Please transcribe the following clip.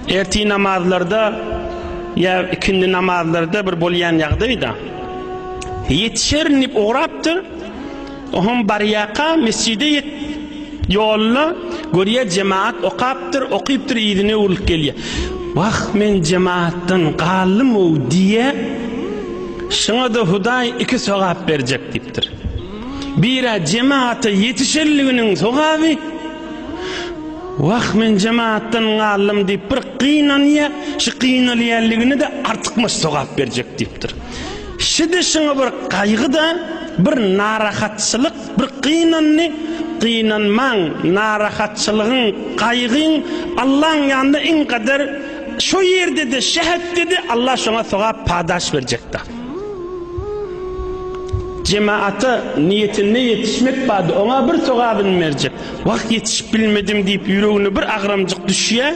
Ertir namazlarda ýa ikindi namazlarda bir bolýan ýagdaýda ýetişerin diýip ugrapdyr. Oňam barýaka mesjide ýet ýolda görýär jemaat okapdyr, okypdyr yzyna öwrülip gelýär. Wah men jemaatdan galdym-ow diýýär. Şuňa-da Hudaý iki sogap berjek diýipdir. Birä jemaata ýetişenliginiň sogaby, Wah, men jemaatdan galdym diýip bir gynanýar, şu gynalýanligine-de artykmaç sogap berjek diýipdir. Şi-de şuňa bir gaýgy-da, bir narahatçylyk, bir gynandy, gynanmaň, narahatçylygyň, gaýgyň Allaň ýanynda iň gadyr, şo ýerde-de, şähetde-de Allah şoňa sogap, padaş berjek-de. Jemaata niýetinde ýetişmek bardy, oňa bir sogabyny berjek. Wah, ýetişip bilmedim diýip ýüregine bir agramjyk düşýär.